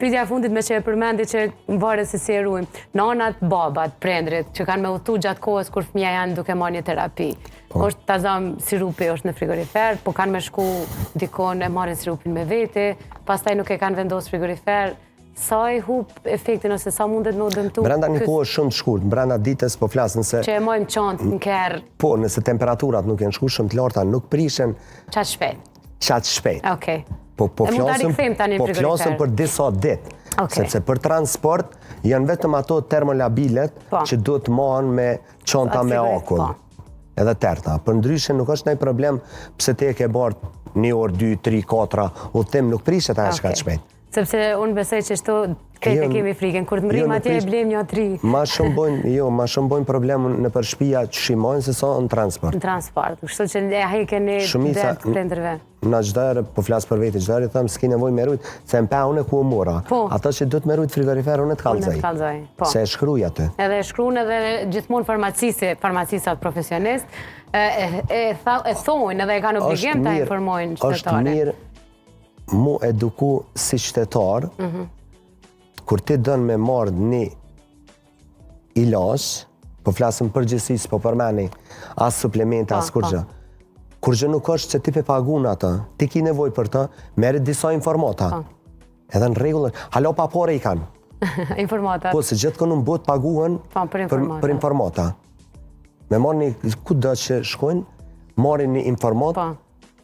Pyetja e fundit meqë e përmendi që varet se si e ruajmë. Nanat, babat, prindrit që kanë me udhëtu gjatë kohës kur fëmija janë duke marrë një terapi. Po. Është ta zam sirupi është në frigorifer, po kanë me shku dikon e marrin sirupin me vete, pastaj nuk e kanë vendosë frigorifer, sa e hup efektin ose sa mundet me u dëmtu? Brenda një kohë shumë të shkurt, brenda ditës po flas nëse Që e majmë çantë në kerr. Po, nëse temperaturat nuk janë shku shumë të larta, nuk prishen Qaq shpejt. Qaq shpejt. Okej. Po po flasim, po flasim për disa ditë. Okay. Sepse për transport janë vetëm ato termolabilet po. që duhet të mahen me çanta me akull. Po. Edhe terta. Përndryshe nuk është ndonjë problem pse ti e ke bart një orë, dy, tri, katra, udhëtim nuk prishet ajo okay. shpejt. Sepse unë besoj që shto krejt e jo, kemi frikën, kur të mrrim jo, atje e blejmë një tri. Ma shumë bojnë, jo, ma shumë bojnë problem nëpër shpia që shimojnë se sa në transport. Në transport, kështu që e heqin një dert prindërve. Na çdo herë, po flas për vete, çdo herë i them s'ki nevojë me rujt, se në pa unë ku e mora. Po. Ato që duhet me rujt frigorifer, unë të kallzoj. Unë të kallzoj, po. Se e shkruj aty. Edhe e shkruan edhe gjithmonë farmacisi, farmacisat profesionist, e, e, e, e thonë edhe e kanë obligim ta informojnë qytetarin. Është mirë mu eduku si qytetar, mm -hmm. kur ti don me marrë një ilaç, po flasim përgjithësi, s'po përmeni, as suplemente, as po, kurgjë. Po. Kurgjë nuk është që ti pe pagun atë, ti ki nevojë për të, merri disa informata. Po. Edhe në rregull, hala pa pare i kanë. informata. Po, se gjithkund në botë paguhen po, për informata. Për, për informata. Me marrë një, kudo që shkojnë, marrin një informat, po.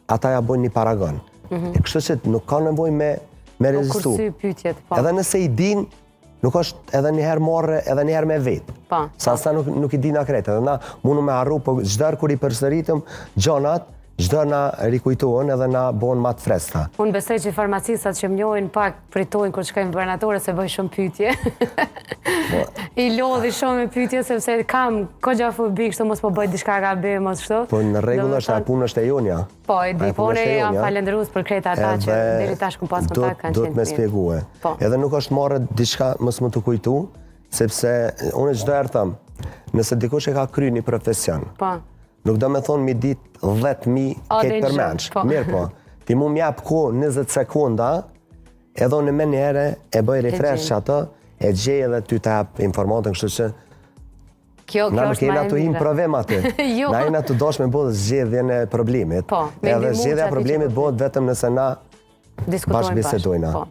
ata ja bojnë një paragon. Mm -hmm. E kështu që nuk ka nevojë me, me rezistu. Kursi pyetjet, po. Edhe nëse i din, nuk është edhe një herë marre, edhe një herë me vetë. Po. Sa sa nuk, nuk i din na krejt, edhe na mundu me harru, po çdo herë kur i përsëritëm gjonat, çdo herë na rikujtohen edhe na bohen ma të freskëta. Unë besoj që farmacistat që më njohin pak pritojnë kur shkojnë në barnatore se bëj shumë pyetje. Po. I lodhi shumë me pyetje sepse kam kogja fobi kështu mos po bëj diçka gabim mos kështu. Po në rregull është ajo punë është e jonja. Po, e di, po unë jam falënderues për krejt ata që deri tash kom pas kontakt kanë qenë. Duhet me shpjegue. Po. Edhe nuk është marre diçka mos me t'u kujtu, sepse unë çdo herë them, nëse dikush e ka kry një profesion. Po. Nuk do me thonë mi dit 10.000 këtë përmendsh. Po. Mirë po, ti mu m'jap kohë 20 sekonda, edhe unë menjëherë e bëj refresh që atë, e gjej edhe ty të jap informatën, kështu që Kjo, kjo Na nuk jena tu hi n'provim aty. jo. Na jena tu dasht me bo zgjedhjen e problemit. Po, edhe zgjedhja e problemit bëhet vetëm nëse na Diskutojmë bashkë. Po.